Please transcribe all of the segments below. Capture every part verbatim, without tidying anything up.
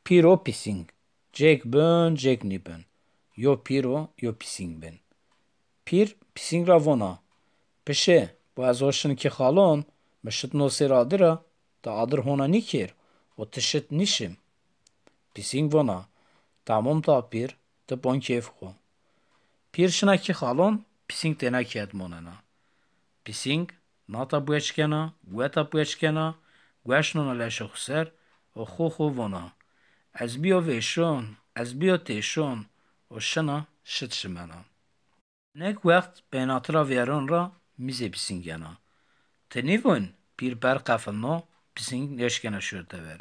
Pîr û pîsîng. Cêk bin, cêk nîbin. Yo pîr û yo pîsîng bin. Pîr pîsîng ra vona: Pişê, bo ez ho şin kî xalon, mi şit no sêr adir a, ti adir hona nîkêr û ti şit nîşim. Pîsîng vona: Tamom ta pîr, ti bon kêf xwu. Pîr şina kî xalon, pîsîng têna kî het monena. Pîsîng nata bueç kena, weta bueç kena, gueş nona leşê xwu ser û xwu xwu vona: Ez bîyo vêşon, ez bîyo têşon û şina şit şimena. Nek wext beynati ra vîyeron ra mîzê pîsîng yena. Ti nîvûn? Pîr berq qefilno, pîsîng nêşkena şuyo tever.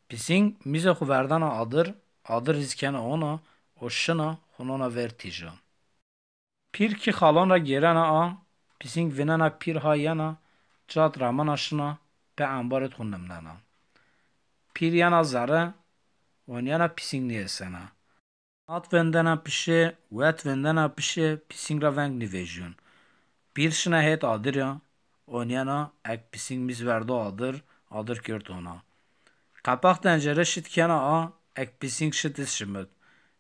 Pîsîng mîzê xwu verdena adir, adir zî kena ona û şina xwu nona ver tîja. Pîr kî xalon ra gêrena a, pîsîng vînena pîr ha yena, cad ramena şina, pê embarêd xwu nimnena. Pîr yena zere, onîyena pîsîng nêesena. Nat vindena pişê, wet vindena pişê, pîsîng ra veng nîvejîyon. Pîr şina hêt adir a, onîyena ek pîsîng mîz verdo adir, adir kerd ona. Qepax tencere şit kena a, ek pîsîng şit iz şimit.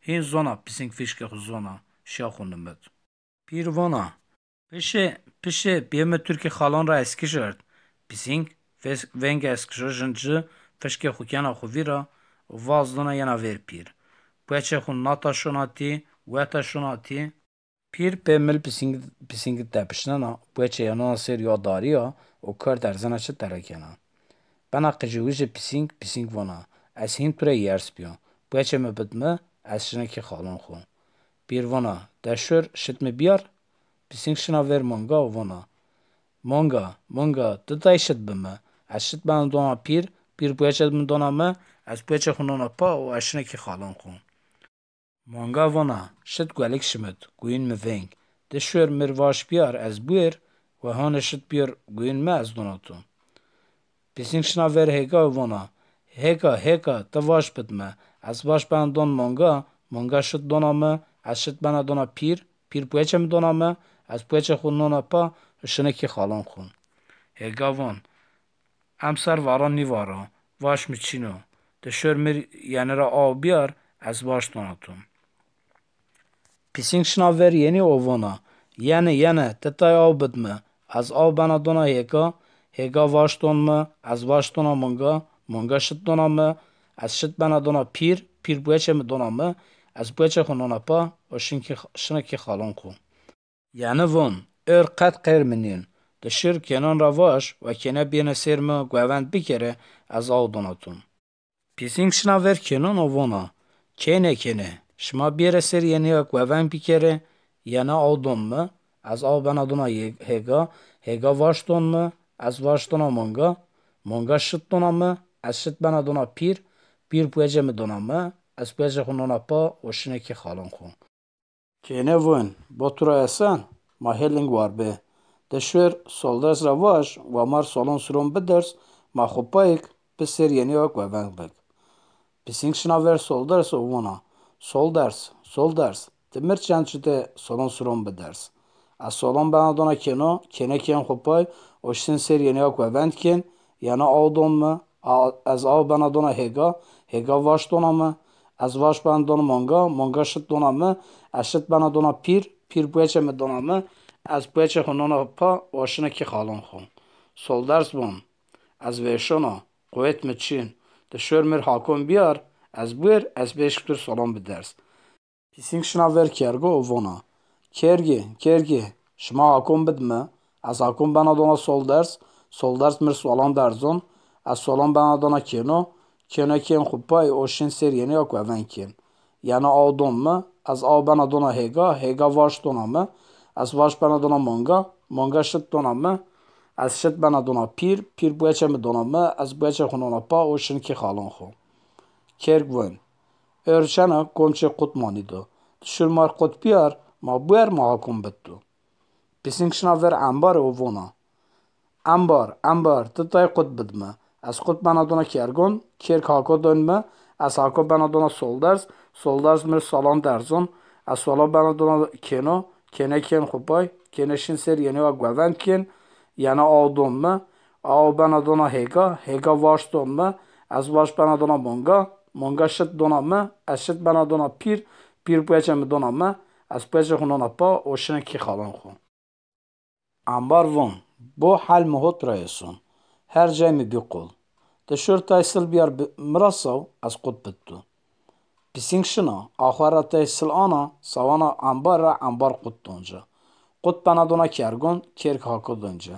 Hîn zona pîsîng fîşkê xwu zona, şîya xwu nimit. Pîr vona: Pişê, pişê, bîyê mi tu rê kî xalon ra eskij ard. Pîsîng ves-, vengê eskijojin ci, fişkê xwu kena xwu vîra û vaz dona yena vêr pîr. Bueçê xwu nata şona tî, weta şona tî. Pîr pê mil pîsîng, pîsîngi tepişnena, bueçê yenona sêr yo darî ya û kerd erzena çi tere kena. Bena qijîwijê pîsîng, pîsîng vona: Ez hîn tu rê yers bîyo. Bueçê mi bid mi, ez şinê kî xalon xwu. Pîr vona: De şor, şit mi bîyar. Pîsîng şina ver monga û vona: Monga, monga, ti tay şit bi mi. Ez şit bena dona pîr, pîr bueçê mi dona mi, ez bueçê xwu nona pa û ez şinê kî xalon xwu. Monga vona: Şit guelik şimit, guyîn mi veng. De şor mi rê vaş bîyar, ez buêr, we hone şit bîyor guyîn mi, ez dona tu. Pîsîng şina ver hêga û vona: Hêga, hêga, ti vaş bid mi. Ez vaş bena don monga, monga şit dona mi, ez şit bena dona pîr, pîr bueçê mi dona mi, ez bueçê xwu nona pa û şinê kî xalon xwu. Hêga von: Emser varan nîvaro, vaş mi çin o. Ti şor mi rê yenî ra aw bîyar, ez vaş dona tu. Pîsîng şina ver yenî û vona: Yenî, yenî, ti tay aw bid mi. Ez aw bena dona hêga, hêga vaş don mi, ez vaş dona monga, monga şit dona mi, ez şit bena dona pîr, pîr bueçê mi dona mi, ez bueçê xwu nona pa û şin kî, şinê kî xalon xwu. Yenî von: Ör qet qeyr mi nîn. Ti şir kênon ra vaj, we kêne bîyêne sêr mi guevend bikerê, ez aw dona tu. Pîsîng şina ver kênon û vona: Kênê, kênê, şima bîyêrê sêr yenîya guevend bikerê, yenî aw don mi, ez aw bena dona yê-, hêga, hêga vaş don mi, ez vaş dona monga, monga şit dona mi, ez şit bena dona pîr, pîr buecê mi dona mi, ez buecê xwu nona pa û şinê kî xalon xwu. Kêne vûn, bo tu ra esen, ma hê ling war bê. De şuêr solders ra vaj, wa mar solon suron biders, ma xwu payik, bi sêr yenîya gueveng bik. Pisîng şina ver solders û vûna: Solders, solders, ti mir çend ci de solon suron biders. Ez solon bena dona kêno, kêne kên xwu pay û şin sêr yenîya guevend kên, yena aw don mi, a, ez aw bena dona hêga, hêga vaş dona mi, ez vaş bena dona monga, monga şit dona mi, ez şit bena dona pîr, pîr bueçê mi dona mi, ez bueçê xwu nona pa û şina kî xalon xwu. Solders vûn: Ez vêşon a, quwêt mi çin. Ti şor mir hakon biyar, ez buêr, ez bêşk tu rê solon biders. Pisîng şina ver kergo û vona: Kergî, kergî, şima hakon bid mi, ez hakon bena dona solders, solders mir solon derzon, ez solon bena dona kêno, kêno kên xwu pay û şin sêr yenîya guevend kên. Yena aw don mi, ez aw bena dona hêga, hêga vaş dona mi, ez vaş bena dona monga, monga şit dona mi, ez şit bena dona pîr, pîr bueçê mi dona mi, ez bueçê xwu nona pa û şin kî xalon xwu. Kerg vûn: Ör çena, kom çê qut manî do. Ti şur mar qut biyar, ma buer, ma hakon bid tu. Pisîng şina ver embare û vona: Embar, embar, ti tay qut bid mi. Ez qut bena dona kergon, kerg hako don mi, ez hako bena dona solders, solders mir solon derzon, ez solon bena dona kêno, kêne kên xwu pay, kêne şin sêr yenîya guevend kên, yena aw don mi, aw bena dona hêga, hêga vaş don mi, ez vaş bena dona monga, Monga şit dona mi, ez şit bena dona pîr, pîr pueçê mi dona mi, ez pueçê xwu nona pa û şina kî xalan xwu. Embar von, bo hel mi hot ra yeson. Her cay mi bî qol. Ti şor tay sil biyar bi-, mi ra saw, ez qut bid tu. Pisîng şina, axwe ra tay sil ana, sawana embar ra embar qut donca. Qut bena dona kergon, kerg hako donca.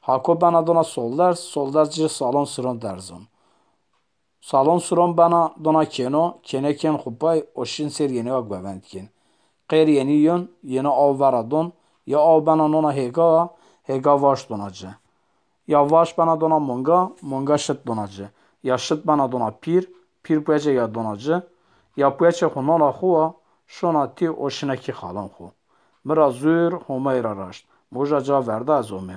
Hako bena dona solderz, solderz ci salon siron derzon. Salon suron bena dona kêno, kêne kên xwu pay û şin sêr yenî wa govend kên. Qêr yenî yon, yenî aw vera don, ya aw bena nona hêga wa, hêga vaş dona ci. Ya vaş bena dona monga, monga şit dona ci. Ya şit bena dona pîr, pîr pueçê ya dona ci. Ya pueçê xwu nona xwu wa, şona tî û şina kî xalan xwu. Mi ra zur, Homay ra raşt. Mi uca ca verda ez omê.